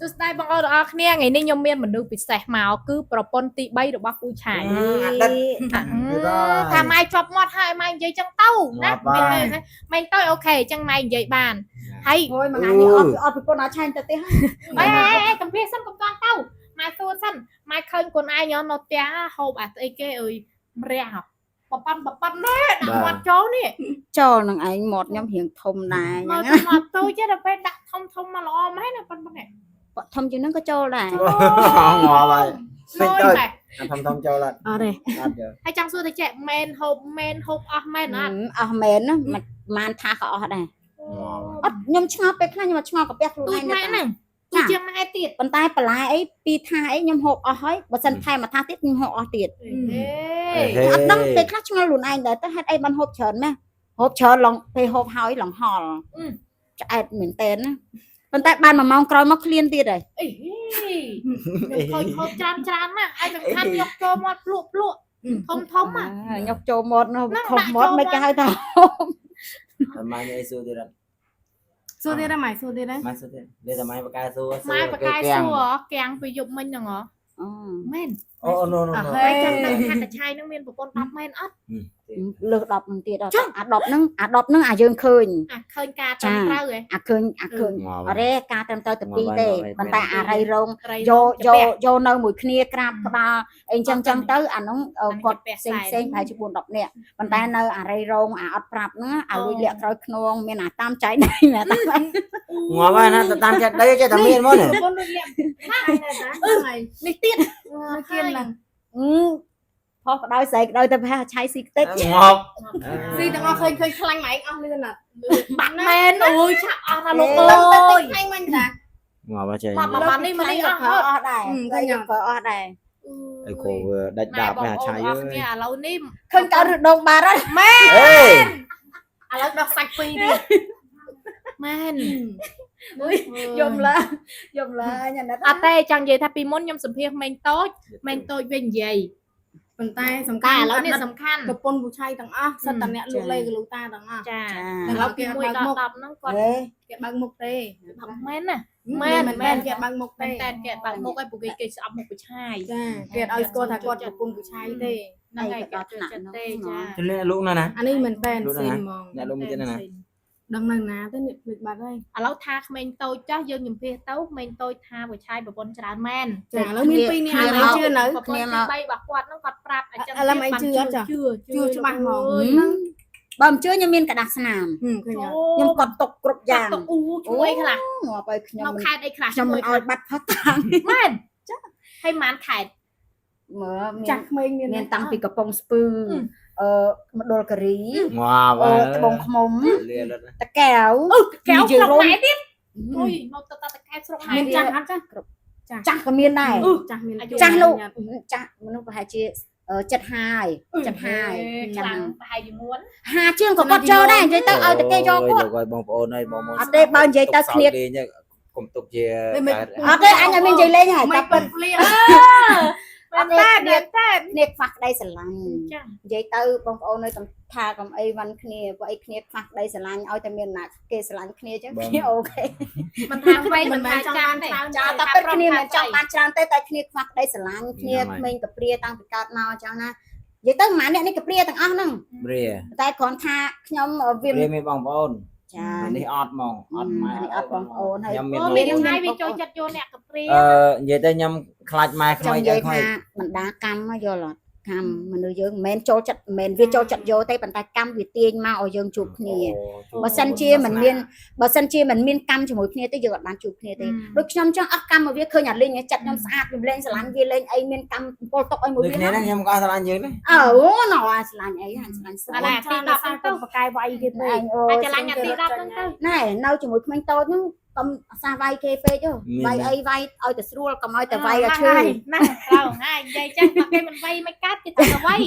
សួស្តីបងប្អូនទាំងអស់គ្នាថ្ងៃនេះខ្ញុំមានមនុស្សពិសេសមកគឺប្រពន្ធទី3របស់ពូឆាយ អតីត ថាម៉ែជាប់មាត់ហើយម៉ែនិយាយចឹងទៅណាម៉ែទៅ OK ចឹងម៉ែនិយាយបានហើយ អូយមួយថ្ងៃនេះអត់អត់ប្រពន្ធអត់ឆាញ់ទៅទេហើយ អេកំភាសិនកុំតាន់ទៅម៉ែសួរសិនម៉ែឃើញខ្លួនឯងនៅផ្ទះហូបអាស្អីគេអើយម្រះបប៉ាន់បប៉ាន់ណែដាក់មាត់ចូលនេះ ចូលនឹងឯងមាត់ខ្ញុំរៀងធំដែរ មក ហ្នឹង មកតូចទេដល់ពេលដាក់ធំធំមកល្អម៉េចណាប៉ុណ្ណេះ ធំជាងហ្នឹងក៏ចូលដែរ ងាប់ហើយ លយតែ អាធំធំចូលអត់ អត់ទេ អត់ទេ ហើយចង់សួរទៅចេះមែនហូបមែនហូបអស់មែនអត់ អស់មែនណាមិនបានថាក៏អស់ដែរអត់ខ្ញុំឆ្ងល់ពេលខ្លះខ្ញុំអត់ឆ្ងល់កាពះខ្លួន ទូ ឯង ចម៉ែហ្នឹងទូចជាងម៉ែទៀត ប៉ុន្តែបន្លែអីពីរថាអីខ្ញុំហូបអស់ហើយបើសិនថែមមួយថាទៀតខ្ញុំហូបអស់ទៀត អេ អត់ដឹងពេលខ្លះឆ្ងល់ខ្លួនឯងដែរទៅហេតុអីបានហូបច្រើនម៉េះហូបច្រើនឡងពេលហូបហើយឡងហល់ឆ្អែតមែនតើណាប៉ុន្តែបាន1ម៉ោងក្រោយមកឃ្លានទៀតហើយ អីខ្ញុំឃើញហូបច្រើនច្រើនណាស់ហើយសំខាន់យកចូលមាត់ភ្លក់ភ្លក់ធំធំอ่ะ ញុកចូលមាត់នោះខុសមាត់មិនគេហៅថា ម៉ែនេះសួរទៀតអត់ សួរទៀតម៉ែសួរទៀតដែរ ម៉ែសួរទៀតលេតែម៉ែបកែសួរ ម៉ែបកែសួរកាំងពីយប់មិញហ្នឹងហ៎មែន អូ no no no ហើយចាំដឹងថាកឆៃហ្នឹងមានប្រពន្ធ10មែនអត់ លើស10នឹងទៀតអត់អា10ហ្នឹងអា10ហ្នឹងអាយើងឃើញ អាឃើញការត្រឹមត្រូវហ៎ អាឃើញអាឃើញអរេការត្រឹមត្រូវតែពីរទេប៉ុន្តែអារៃរង ត្រី យកយកយកនៅមួយគ្នាក្រាបក្បាលអីចឹងចឹងទៅអានោះគាត់ផ្សេងផ្សេងប្រហែលជា4 10នាក់ប៉ុន្តែនៅអារៃរងអាអត់ប្រាប់ហ្នឹងអាលួចលាក់ក្រោយខ្នងមានអាតាមចៃដៃអាតាម ងាប់ហើយណាតាមចិត្តដីចេះតែមានមកនេះ ប្រពន្ធលួចលាក់ឆាញ់ដែរតាហ្នឹងហើយ នេះទៀត នៅគៀនហ្នឹង ផុសក្តៅស្អីក្តៅទៅប្រហែលឆៃស៊ីខ្ទេច ងាប់ ស៊ីទាំងអស់ឃើញឃើញខ្លាញ់ម៉ែឯងអស់លឿនអត់ បាត់មែនអូយឆាប់អស់ណាលោកអើយ ខ្លាញ់មិញតា ងាប់ហើយចេះ មកមកនេះមកនេះអស់ ប្រើអស់ដែរប្រើអស់ដែរ អីគោដាច់ដាបអាឆៃ អើយគ្នាឥឡូវនេះ ឃើញកើតរដងបាត់ហើយ អេ ឥឡូវដោះសាច់ពីរទៀត មែន យំឡើយំឡើញ៉ាំ អត់ទេចង់និយាយថាពីមុនខ្ញុំសម្ភាសមេងតូចមេងតូចវិញនិយាយ ប៉ុន្តែសំខាន់ តែឥឡូវនេះសំខាន់ ប្រពន្ធពូឆៃទាំងអស់សិតតែអ្នកលក់លេកលូតាទាំងអស់ ចា ឥឡូវ ពី គេ 1 ដល់ បើកមុខ 10ហ្នឹងគាត់ គេបើកមុខទេ មែនណា មែនមែនគេបើកមុខ មែ ទេ នតែគេបើកមុខឲ្យពួកគេគេស្អប់មុខប្រឆាយ ចាគេឲ្យស្គាល់ថាគាត់ប្រពន្ធពូឆៃទេ ហ្នឹងហើយគេចូលចិត្តទេចា ជំនាញលោកណាណា អានេះមិនមែនស៊ីហ្មង អ្នកលោកមានទៀតណា ដឹងនៅណាទៅនេះភ្លេចបាត់ហើយ ឥឡូវថាក្មេងតូចចាស់យើងជំភាសទៅក្មេងតូចថាប្រឆាយប្រពន្ធច្រើនមែន ចាឥឡូវមានពីរនាក់ឥឡូវជឿនៅ ប្រពន្ធទី3របស់គាត់ហ្នឹងគាត់ប្រាប់អញ្ចឹង ឥឡូវមិនជឿចា ជឿ ជឿច្បាស់ហ្មង បើមិនជឿខ្ញុំមានกระดาษស្នាម ឃើញអត់ ខ្ញុំកត់ទុកគ្រប់យ៉ាង ទុកអ៊ូជួយខ្លះ ងាប់ឲ្យខ្ញុំ នៅខេត្តអីខ្លះ ខ្ញុំមិនឲ្យបាត់ផុសតាង មែនចាហើយម៉ានខេត្ត មើលមាន ចាស់ក្មេងមាន មានតាំងពីកំពង់ស្ពឺអឺមណ្ឌលគិរី ងាប់ អឺត្បូងឃ្មុំ លាល តកែវ កែវស្រុកម៉ែទៀត អូយ អូយមកទៅតតកែវស្រុកម៉ែ មាន ទៀត ចាស់អត់ចាស់ ចាស់ក៏មានដែរ ចាស់មាន ចាស់លោកចាស់មនុស្សប្រហែលជាចិត្តហើយចិត្តហើយ ខ្លាំងប្រហែលជាមួន ហាជាងក៏គាត់ចូលដែរនិយាយទៅឲ្យតែគេយកគាត់ លោកឲ្យបងប្អូនហើយបងប្អូន អត់ទេបើនិយាយទៅគ្នា កុំទុកជា អត់ទេអញអត់មាននិយាយលេងហើយ មិន តែពិត ពិតភ្លៀង អត់ទេគ្នាគ្នាខ្វះក្តីស្រឡាញ់ ចា និយាយទៅបងប្អូននៅតំថាកុំអីវ៉ាន់គ្នាព្រោះអីគ្នាខ្វះក្តីស្រឡាញ់ឲ្យតែមានណាគេស្រឡាញ់គ្នាអញ្ចឹងគ្នា OK មិនថាក្មេង មិន មិនថា មែនចង់បាន ចាស់ទេ ច្រើន ចាតែពិតគ្នាមិនចង់បានច្រើនទេតែគ្នាខ្វះក្តីស្រឡាញ់គ្នាក្មេងកព្រាតាំងពីកើតមកអញ្ចឹងណានិយាយទៅម៉ាអ្នកនេះកព្រាទាំងអស់ហ្នឹង រា តែគ្រាន់ថាខ្ញុំវា រាមានបងប្អូន ចា នេះអត់ហ្មងអត់ម៉ែ នេះអត់បងប្អូនហើយ ខ្ញុំមាន អូមានថ្ងៃវាចូលចិត្តយកអ្នកកាព្រា អឺនិយាយទៅខ្ញុំខ្លាចម៉ែខ្ ច មៃ ង់និយាយថា ចឹងខ្មៃ បណ្ដាកម្មយល់អត់កម្មមនុស្សយើងមិនមែនចូលចិត្តមិនមែនវាចូលចិត្តយកទេប៉ុន្តែកម្មវាទាញមកឲ្យយើងជួបគ្នាបើសិនជាមិនមានបើសិនជាមិនមានកម្មជាមួយគ្នាទេយើងអត់បានជួបគ្នាទេដូចខ្ញុំចឹងអស់កម្មមកវាឃើញអាលីងចិត្តខ្ញុំស្អាតវាលេងស្រឡាញ់វាលេងអីមានកម្មពលຕົកឲ្យមួយ ដូច វា គ្នាហ្នឹងខ្ញុំក៏ស្រឡាញ់យើងដែរ អើណ៎ស្រឡាញ់អីហាស្រឡាញ់ស្អាត អាទី10ហ្នឹងទៅ បកែវាយគេពេក ឯងអូ អាចច្រឡាញ់អាទី10ហ្នឹងទៅ ណែនៅជាមួយក្មេងតូចហ្នឹងកុំអាសាវាយគេពេកវាយអីវាយឲ្យតែស្រួលកុំឲ្យតែវាយឲ្យឈឺ ណាត្រូវហើយនិយាយចឹងបើគេមិនវាយមិនកាត់គេទៅវាយ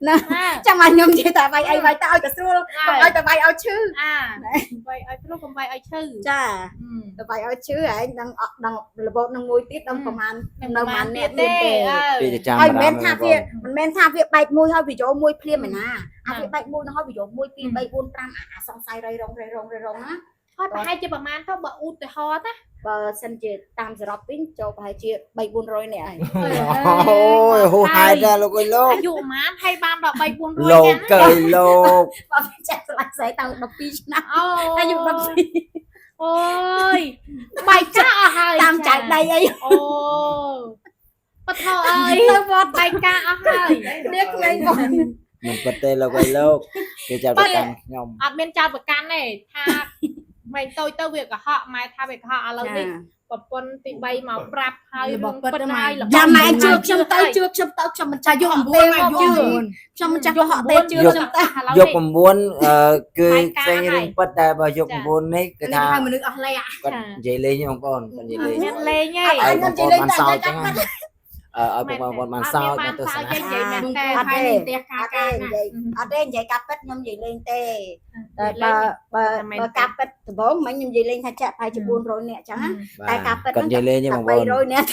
ណាចាំឲ្យខ្ញុំនិយាយតែវាយអីវាយតែឲ្យតែស្រួលកុំឲ្យតែវាយឲ្យឈឺ អាវាយឲ្យព្រោះកុំវាយឲ្យឈឺ ចាតែវាយឲ្យឈឺឯងដឹងអត់ដឹងរបូតនឹងមួយទៀតដឹងប្រហែលនៅប្រហែលអ្នកទៀតទេ ពីចាំ ហើយមិនមែនថាវាមិនមែនថាវាបែកមួយហើយវាយកមួយភ្លាមឯណាអាវាបែកមួយនោះហើយវាយក1 2 3 4 5អាសង្ស័យរៃរងរៃរងរៃរងណា ហើយប្រហែលជាប្រហែលទៅបើឧទាហរណ៍ណា បើសិនជាតាមសរុបវិញចូលប្រហែលជា3 400នាក់ហើយ អូយហូហែដែរលោកអើយលោក អាយុប្រហែលហើយបានដល់3 400 លោក នាក់ កើយលោក បើវាចេះឆ្លាញ់ស្រីតាំង12ឆ្នាំ អូ អាយុ12 អូយបាយចាស់អស់ហើយ តាមចៅដៃអី អូបថអើយ ទៅវត្ត បាយការអស់ហើយ គ្នាក្មេងបង មិនពិតទេលោកអើយលោកគេចាប់ប្រកាន់ខ្ញុំ អត់មានចោតប្រកាន់ទេថាម៉ែតូចទៅវាកុហកម៉ែថាវាកុហកឥឡូវនេះប្រពន្ធទី3មកប្រាប់ហើយរឿងពិតហើយ ចាំម៉ែជឿខ្ញុំទៅជឿខ្ញុំទៅខ្ញុំមិនចាស់ យក យក 9មក ជឿ យក9 ខ្ញុំមិនចាស់កុហកទេជឿខ្ញុំទៅ យក9អឺគឺផ្សេងរឿងពិតតែបើយក9នេះគឺ នេះ ថា ហៅមនុស្សអស់លេខ គាត់និយាយលេងបងប្អូនគាត់និយាយលេង មានលេងទេ ឲ្យបងប្អូនបានសើចចឹងណាអឺឲ្យបងប្អូនបានសើចបានទស្សនា និយាយមែន បង តែ ប្អូនហើយនឹងផ្ទះ អត់ ការការណា ទេនិយាយអត់ទេនិយាយការពិតខ្ញុំនិយាយលេងទេតែបើបើបើការពិតដំបូងមិញខ្ញុំនិយាយលេងថាចាក់ប្រហែលជា400នាក់ចឹងណា តែការពិត គាត់និយាយលេងទេបងប្អូន 300នាក់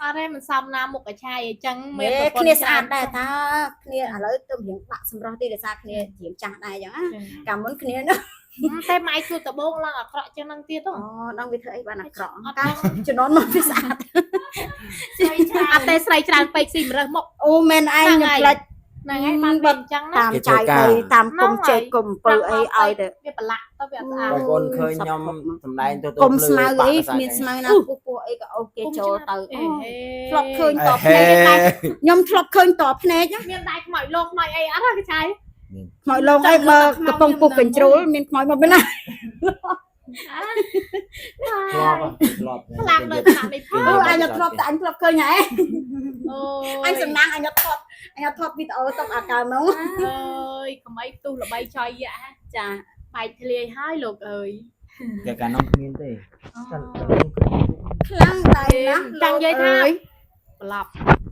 អត់ទេមិនសមណាមុខកឆាយអញ្ចឹង មានគ្នាស្អាតដែរតាគ្នាឥឡូវទៅរៀងបាក់សម្រស់ទីដោយសារគ្នារៀងចាស់ដែរចឹងណាកាលមុនគ្នានោះ តែម៉ែជួបដបងឡើងអាក្រក់ជាងនឹងទៀត អូដល់វាធ្វើអីបានអាក្រក់ អត់ កាលជំនាន់មកវាស្អាត អត់ទេស្រីច្រើនពេកស៊ីម្រើសមុខ អូមែនឯងខ្ញុំផ្លេច ហ្នឹងហើយបានវាអញ្ចឹងណា តាមចៅដីតាមគុំជែកគុំអំពៅអីឲ្យទៅ វាប្រឡាក់ទៅវាអត់ស្អាត បងប្អូនឃើញខ្ញុំសម្ដែងទៅទៅ គុំស្មៅអីមានស្មៅណាពោះពោះអីក៏អូគេចូលទៅអូធ្លាប់ឃើញតភ្នែកតែខ្ញុំធ្លាប់ឃើញតភ្នែក មានដៃខ្មោចលោកខ្មោចអីអត់ហ៎កឆាយ ខ្មោចលងអីបើកំពុងពុះកញ្ជ្រោលមានខ្មោចមកវិញណា ធ្លាប់ធ្លាប់ ខ្លាំងនៅថ្នាក់នេះផង អឺអញធ្លាប់តែអញធ្លាប់ឃើញហ៎ អូ អញសំណាងអញថតអញថតវីដេអូទុកអាកាលនោះ អើយកុំអីផ្ទុះល្បីចយយ៉ា ចា បែកធ្លាយហើយលោកអើយ តែកាលនោះគ្មានទេ ខ្លាំងតែណាស់ ចង់និយាយថាប្រឡប់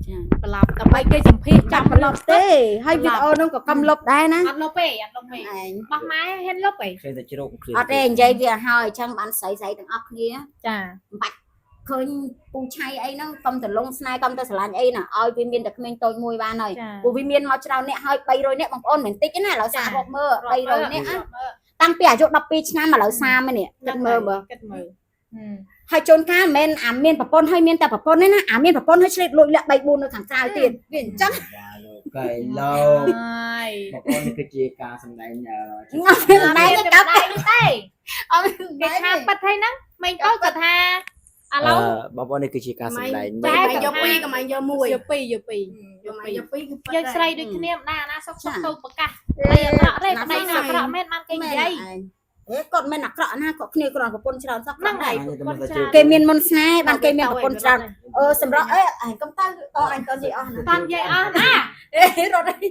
ចា ប្រឡប់ដើម្បីគេសម្ភាស ចាំប្រឡប់ទេហើយវីដេអូនោះក៏កំលុបដែរណា អត់លុបទេអត់លុបទេ ឯង បោះម៉ែហ៊ានលុបទេ ឃើញតែជ្រុក អត់ទេនិយាយវាឲ្យអញ្ចឹងបានស្រីស្រីទាំងអស់គ្នា ចា ឃើញពូឆៃអីហ្នឹងកុំទៅលងស្នេហ៍កុំទៅស្រឡាញ់អីណាឲ្យវាមានតែក្មេងតូចមួយបានហើយ ចា ព្រោះវាមានមកច្រើនអ្នកហើយ300អ្នកបងប្អូនមិនតិចទេណាឥឡូវសាររាប់មើល300អ្នកណាតាំងពីអាយុ12ឆ្នាំឥឡូវ30នេះគិតមើលមើល គិតមើល ហើយជួនកាលមិនមែនអាមានប្រពន្ធហើយមានតែប្រពន្ធទេណាអាមានប្រពន្ធហើយឆ្លេតលួចលាក់3 4នៅខាងក្រៅទៀតវាអញ្ចឹង លោកកៃលោក ហើយ បងប្អូននេះគឺជាការសម្ដែង អត់មានដែរទេកាប់ ដែរទេ អត់ គេថាប៉ិតហើយហ្នឹងមេងតូចគាត់ថាឥឡូវ បងប្អូននេះគឺជាការសម្ដែង តែ តែយក2ក៏មិនយក1 យកពីរយកពីរ យកមកយក2គឺពិត យើងស្រីដូចគ្នាមិនដែរអាណាសុកសុកទៅប្រកាសដីអាក្រក់ទេប្តីណាអាក្រក់មែនបានគេនិយាយ អេគាត់មិនអាក្រក់ណាគាត់គ្នាគ្រាន់ប្រពន្ធច្រើនសោះ ហ្នឹងហើយ គេមានមុនស្នេហ៍បានគេមានប្រពន្ធច្រើនអឺសម្រាប់អេឯងកុំទៅតអញតនិយាយអស់ណា តាមនិយាយអស់ណា អេរត់អី